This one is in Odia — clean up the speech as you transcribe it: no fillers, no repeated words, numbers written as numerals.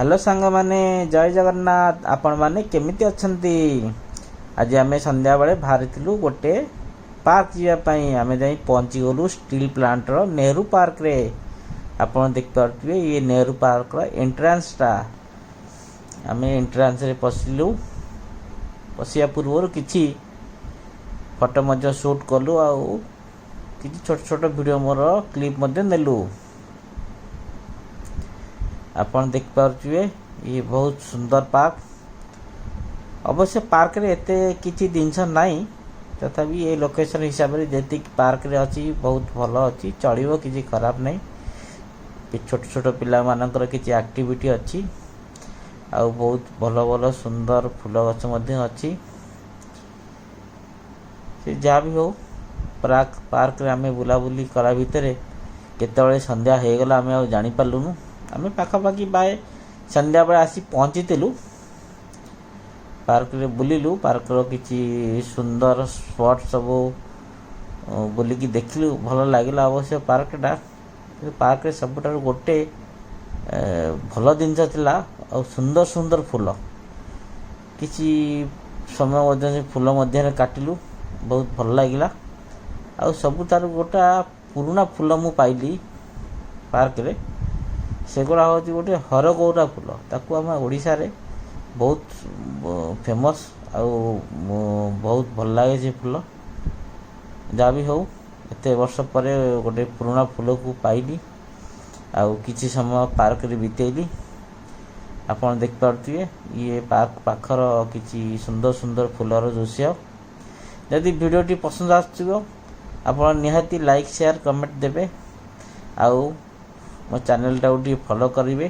ହ୍ୟାଲୋ ସାଙ୍ଗମାନେ, ଜୟ ଜଗନ୍ନାଥ। ଆପଣମାନେ କେମିତି ଅଛନ୍ତି? ଆଜି ଆମେ ସନ୍ଧ୍ୟାବେଳେ ବାହାରିଥିଲୁ ଗୋଟେ ପାର୍କ ଯିବା ପାଇଁ। ଆମେ ଯାଇ ପହଞ୍ଚିଗଲୁ ଷ୍ଟିଲ୍ ପ୍ଲାଣ୍ଟର ନେହେରୁ ପାର୍କରେ। ଆପଣ ଦେଖିପାରୁଥିବେ, ଇଏ ନେହେରୁ ପାର୍କର ଏଣ୍ଟ୍ରାନ୍ସଟା। ଆମେ ଏଣ୍ଟ୍ରାନ୍ସରେ ପଶିଲୁ। ପଶିବା ପୂର୍ବରୁ କିଛି ଫଟୋ ମଧ୍ୟ ସୁଟ୍ କଲୁ ଆଉ କିଛି ଛୋଟ ଛୋଟ ଭିଡ଼ିଓ ମୋର କ୍ଲିପ୍ ମଧ୍ୟ ନେଲୁ। ଆପଣ ଦେଖିପାରୁଥିବେ, ଇଏ ବହୁତ ସୁନ୍ଦର ପାର୍କ। ଅବଶ୍ୟ ପାର୍କରେ ଏତେ କିଛି ଜିନିଷ ନାହିଁ, ତଥାପି ଏ ଲୋକେସନ୍ ହିସାବରେ ଯେତିକି ପାର୍କରେ ଅଛି, ବହୁତ ଭଲ ଅଛି, ଚଳିବ, କିଛି ଖରାପ ନାହିଁ। ଛୋଟ ଛୋଟ ପିଲାମାନଙ୍କର କିଛି ଆକ୍ଟିଭିଟି ଅଛି ଆଉ ବହୁତ ଭଲ ଭଲ ସୁନ୍ଦର ଫୁଲ ଗଛ ମଧ୍ୟ ଅଛି। ସେ ଯାହା ବି ହଉ, ପାର୍କରେ ଆମେ ବୁଲାବୁଲି କଲା ଭିତରେ କେତେବେଳେ ସନ୍ଧ୍ୟା ହେଇଗଲା, ଆମେ ଆଉ ଜାଣିପାରିଲୁନୁ। ଆମେ ପାଖାପାଖି ବାଏ ସନ୍ଧ୍ୟାବେଳେ ଆସି ପହଞ୍ଚିଥିଲୁ। ପାର୍କରେ ବୁଲିଲୁ, ପାର୍କର କିଛି ସୁନ୍ଦର ସ୍ପଟ୍ ସବୁ ବୁଲିକି ଦେଖିଲୁ, ଭଲ ଲାଗିଲା ଅବଶ୍ୟ ପାର୍କଟା। କିନ୍ତୁ ପାର୍କରେ ସବୁଠାରୁ ଗୋଟେ ଭଲ ଜିନିଷ ଥିଲା ଆଉ ସୁନ୍ଦର ସୁନ୍ଦର ଫୁଲ। କିଛି ସମୟ ମଧ୍ୟ ସେ ଫୁଲ ମଧ୍ୟରେ କାଟିଲୁ, ବହୁତ ଭଲ ଲାଗିଲା। ଆଉ ସବୁଠାରୁ ଗୋଟା ପୁରୁଣା ଫୁଲ ମୁଁ ପାଇଲି ପାର୍କରେ, ସେଗୁଡ଼ା ହେଉଛି ଗୋଟେ ହରଗୌରା ଫୁଲ। ତାକୁ ଆମେ ଓଡ଼ିଶାରେ ବହୁତ ଫେମସ୍ ଆଉ ବହୁତ ଭଲ ଲାଗେ ସେ ଫୁଲ। ଯାହା ବି ହଉ, ଏତେ ବର୍ଷ ପରେ ଗୋଟେ ପୁରୁଣା ଫୁଲକୁ ପାଇଲି ଆଉ କିଛି ସମୟ ପାର୍କରେ ବିତେଇଲି। ଆପଣ ଦେଖିପାରୁଥିବେ, ଇଏ ପାର୍କ ପାଖର କିଛି ସୁନ୍ଦର ସୁନ୍ଦର ଫୁଲର ଦୃଶ୍ୟ। ଯଦି ଭିଡ଼ିଓଟି ପସନ୍ଦ ଆସୁଥିବ, ଆପଣ ନିହାତି ଲାଇକ୍, ସେୟାର, କମେଣ୍ଟ ଦେବେ ଆଉ ମୋ ଚ୍ୟାନେଲଟାକୁ ଟିକେ ଫଲୋ କରିବେ।